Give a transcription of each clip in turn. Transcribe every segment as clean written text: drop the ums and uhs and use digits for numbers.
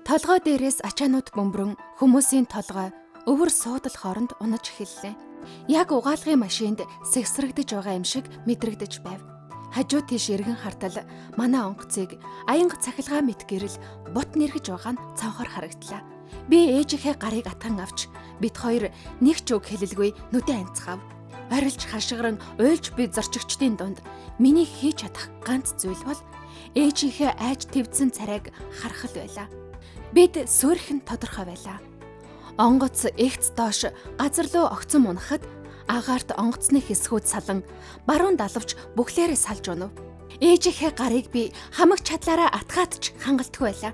Толгой дээрээс ачаанууд бөмбөрөн хүмүүсийн толгой өвөр суудал хооронд унаж эхэллээ. Яг угаалгын машинд сэгсрэгдэж байгаа юм шиг мэдрэгдэж байв. Хажуу тийш эргэн хартал манай онгоцыг аянга цахилгаан мэт гэрэл бут нэргэж байгаа нь цавхар харагдлаа. Би ээжийнхээ гарыг атхан авч бид хоёр нэг ч үг хэлэлгүй нүдэн анцгаав. Орилж хашгиран уйлж би зорчигчдын дунд миний хийж чадах ганц зүйл бол ээжийнхээ айж твдсэн царайг харах л байлаа. Бид сүрхэн тодорхой байлаа. Онгоц эгц доош газар руу огцон унахад агаарт онгоцны хэсгүүд салан баруун далавч бүхлээрээ салж унав. Ээжийнхээ гарыг би хамаг чадлаараа атгаад ч хангалтгүй байлаа.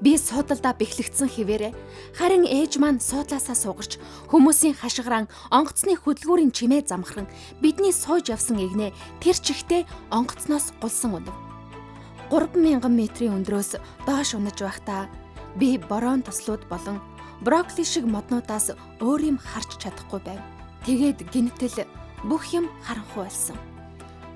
Би суудалдаа бэхлэгдсэн хിവэрэ харин ээж маань суудлаасаа суугарч хүмүүсийн хашгиран онгоцны хөдөлгүүрийн чимээ замхран бидний сууж явсан эгнээ тэр чигтээ онгоцноос гулсан унав. 3000 метрийн өндрөөс доош унаж байхдаа би борон тослууд болон брокколи шиг моднуудаас өөр юм харж чадахгүй байв. Тэгээд гинтэл бүх юм харанхуй болсон.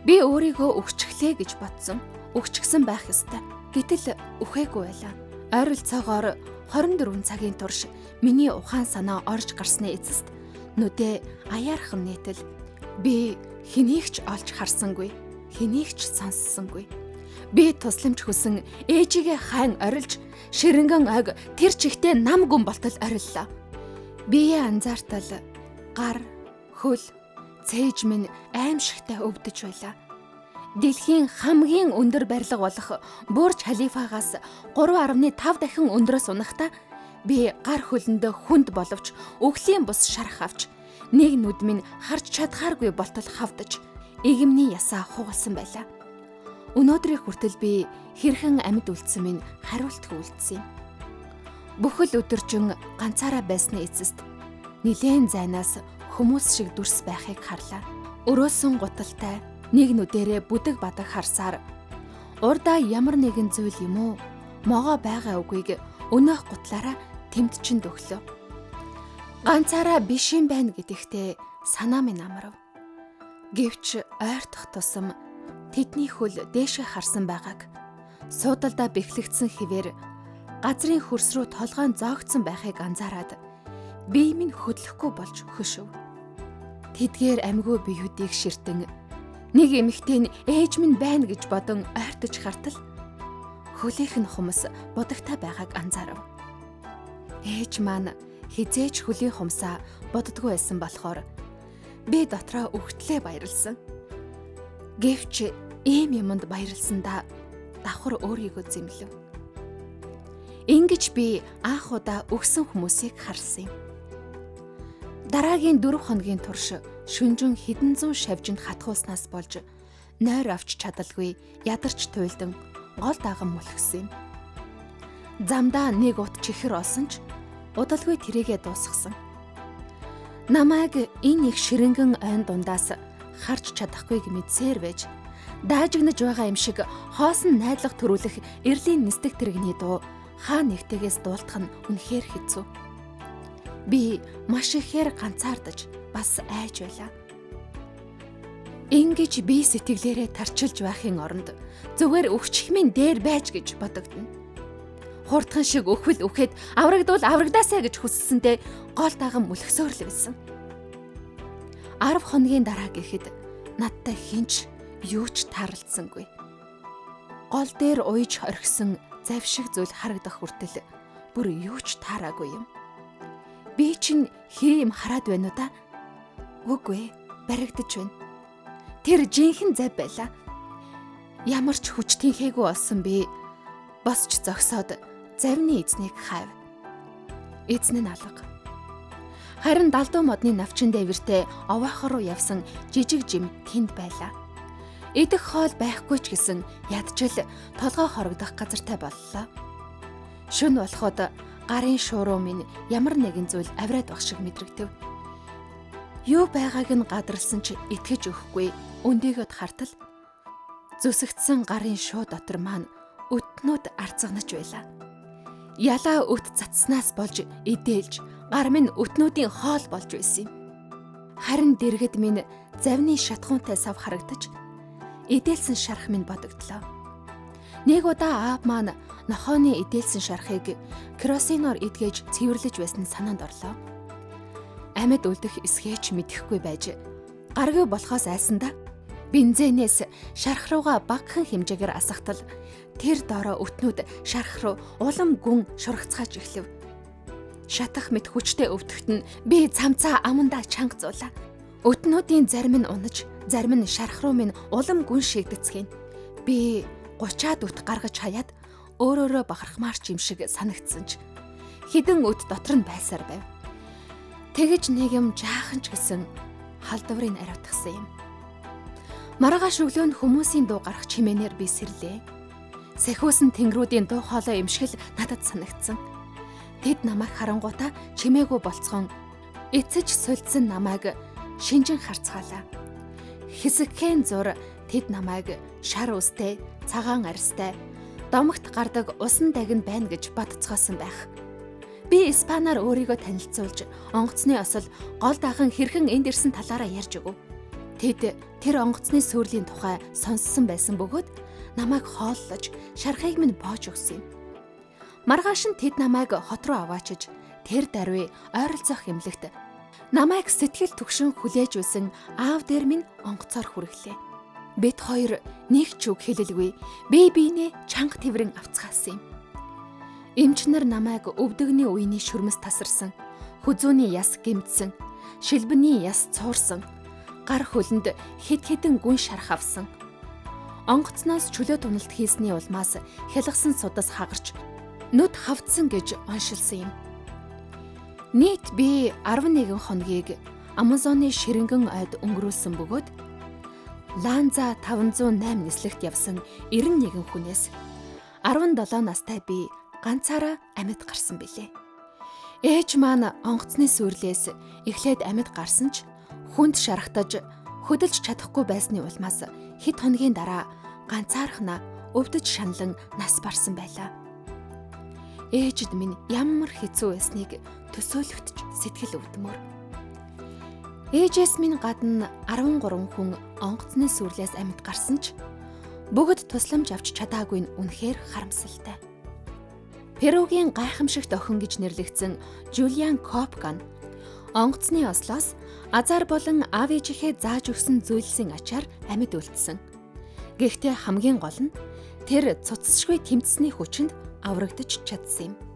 Би өөрийгөө үхчихлээ гэж бодсон. Үхчихсэн байх ёстой. Гэтэл үхээгүй байлаа. Ойролцоогоор 24 цагийн турш миний ухаан санаа орж гарсны эцэст нүдэ аяархан нийтэл би хэнийг ч олж харсангүй, хэнийг ч сонссонгүй. Би тусламж хүсэн ээжигээ хайн орилж ширэнгэн ойг тэр чигтээ нам гүн болтол ориллоо. Бие анзаартал гар, хөл, цээж минь аимшигтай өвдөж байлаа. Дэлхийн хамгийн өндөр барилга болох Бурж Халифагаас 3.5 дахин өндрөөс унахдаа би гар хөлөндөө хүнд боловч өвглийн бус шарах авч нэг нүд минь харж чадхааргүй болтол хавдаж игэмний ясаа хугалсан байлаа. Өнөөдрийг хүртэл би хэрхэн амьд үлдсэн минь хариултгүй үлдсэн юм. Бүхэл өдөржин ганцаараа байсны эцэст нилээн зайнаас хүмүүс шиг дүрс байхыг харлаа. Өрөөсөн гуталтай нэг нүдэрээ бүдэг бадаг харсаар урдаа ямар нэгэн зүйл юм уу могоо байгаа үгийг өнөөх гутлаараа тэмдчин дөглөө. Ганцаараа биш юм байна гэдэгтээ санаа минь амрав. Гэвч ойртох тусам тэдний хөл дээшээ харсан байгааг суудалдаа бэхлэгдсэн хിവэр газрын хөрс рүү толгойн зоогдсон байхыг анзаараад бие минь хөдлөхгүй болж хөшөв. Тэдгээр амьгүй биеүүдийг ширтэн нэг эмэгтэй нь ээж минь байна гэж бодон ойртож хартал хөлийнх нь хумс будагтай байгааг анзаарав. Ээж маань хизээч хөлийн хумсаа боддгоо байсан болохоор би дотроо үхтлээ баярлсан. Гэвч ийм юмд баярлсандаа давхар өөрийгөө зэмлэв. Ингэж би анх удаа өгсөн хүмүүсийг харсан юм. Дараагийн 4 хоногийн турш шүнжин хэдэн зуун шавжинд хатгуулснаас болж нойр авч чадалгүй ядарч туйлдан гол даган мөлхсөн юм. Замдаа нэг ут чихэр олсон ч удалгүй тэрийгэ дуусгасан. Намайг энэ их ширэнгэн ойн дундаас харж чадахгүйг мэдсээр байж даажигнаж байгаа юм шиг хоосон найдлага төрүүлэх эрлийн нисдэг тэрэгний дуу хаа нэгтэйгээс дуултах нь үнэхээр хэцүү. Би маш ихээр ганцаардаж бас айж байлаа. Ингэж би сэтгэлээрээ тарчилж байхын оронд зүгээр өвчхмийн дээр байж гэж бодогдно. Хурдхан шиг өхвөл үхэд аврагдвал аврагдаасаа гэж хүссэнтэй гол даган мөлхсөөр л байсан. 10 хоногийн дараа гэхэд надтай хинч юу ч таарлцсангүй. Гол дээр уйж орхисон зав шиг зүйл харагдах хүртэл бүр юу ч таараагүй юм. Би чинь хий юм хараад байна уу да? Үгүй ээ, баригдаж байна. Тэр жинхэнэ зав байлаа. Ямар ч хүч тэнхээгүй болсон би босч зогсоод завны эзнийг хайв. Эзэн нь алга. Харин далдуу модны навчин дээвэртээ овоохор руу явсан жижиг жим тэнд байлаа. Идэх хоол байхгүй ч гэсэн ядчил толгой хорогдох газартай боллоо. Шөнө болоход гарын шууруу минь ямар нэгэн зүйл авраад байх шиг мэдрэгдэв. Юу байгааг нь гадарлсан ч итгэж өгөхгүй өндийгөд хартал зүсэгдсэн гарын шуу дотор маань өтнүүд арцагнаж байлаа. Ялаа өт цацснаас болж идээлж гар минь өтнүүдийн хоол болж байсан юм. Харин дэргэд минь завны шатхуунтай сав харагдаж идээлсэн шарх минь бодогдлоо. Нэг удаа аав маань нохооны эдээлсэн шархыг керосиноор эдгэж цэвэрлэж байсан санаанд орлоо. Амьд үлдэх эсхийч мэдэхгүй байж гаргүй болохоос айсандаа бензинээс шарх руугаа багахан хэмжээгээр асахтал тэр доороо өтнүүд шарх руу улам гүн шургацгааж эхлэв. Шатах мэт хүчтэй өвдөгт нь би цамцаа амандаа чанга зуулаа. Өтнүүдийн зарим нь унаж, зарим нь шарх руу минь улам гүн шигдэцгэн. Би 30-аад өт гаргаж хаяад өөрөөрөө бахархмаар ч юм шиг санагдсан ч хідэн өт дотор нь байсаар байв. Тэгэж нэг юм жаахан ч гэсэн халдварыг ариутгасан юм. Маргааш өглөө нь хүмүүсийн дуу гарах чимээнээр би сэрлээ. Сахиусан тэнгэрүүдийн дуу хоолой юм шиг л надад санагдсан. Тэд намайг харангуйтаа чимээгүй болцгон эцэж сулдсан намайг шинжин харцгаалаа. Хэсэгхэн зур тэд намайг шар үстэй, цагаан арьстай, домогт гардаг усан дагн байна гэж бодцгоосон байх. Би испанаар өөрийгөө танилцуулж, онгоцны осол гол даахан хэрхэн энд ирсэн талаараа ярьж өгөв. Тэд тэр онгоцны сүрлийн тухай сонссон байсан бөгөөд намайг хооллож, шархыг минь боож өгсөн юм. Маргааш нь тэд намайг хот руу аваачиж, тэр даруй ойролцоох эмнэлэгт намайг сэтгэл түгшин хүлээж байсан аав дээр минь онгоцоор хүргэлээ. Бид хоёр нэг ч үг хэлэлгүй бие биенээ чанга тэврэн авцгаасан юм. Эмч нар намайг өвдөгний үений шүрмэс тасарсан, хүзүүний яс гэмтсэн, шилбэний яс цуурсан, гар хөлөнд хэд хэдэн гүн шарх авсан. Онгоцноос чөлөө туналт хийсний улмаас хялгасан судас хагарч нүд хавдсан гэж оншилсан юм. Нийт би 11 хоногийг Амазоны ширэнгэн ойд өнгөрүүлсэн бөгөөд Ланза 508 нислэгт явсан 91 хүнээс 17 настай би ганцаараа амьд гарсан билээ. Ээж маань онгоцны сүрлээс эхлээд амьд гарсан ч хүнд шарахтаж хөдөлж чадахгүй байсны улмаас хэд хоногийн дараа ганцаархнаа өвдөж шаналан нас барсан байлаа. Ээжид минь ямар хэцүү байсныг төсөөлөгдөж сэтгэл өвдмөр. Ээжээс минь гадна 13 хүн онгоцны сүрлээс амьд гарсан ч бүгд тусламж авч чадаагүй нь үнэхээр харамсалтай. Перугийн гайхамшигт охин гэж нэрлэгдсэн Жулиан Копкан онгоцны ослоос азар болон аав ээжийнхээ зааж өгсөн зүйлсийн ачаар амьд үлдсэн. Гэхдээ хамгийн гол нь тэр цуцсшгүй тэмцсэний хүчинд аврагдаж чадсан юм.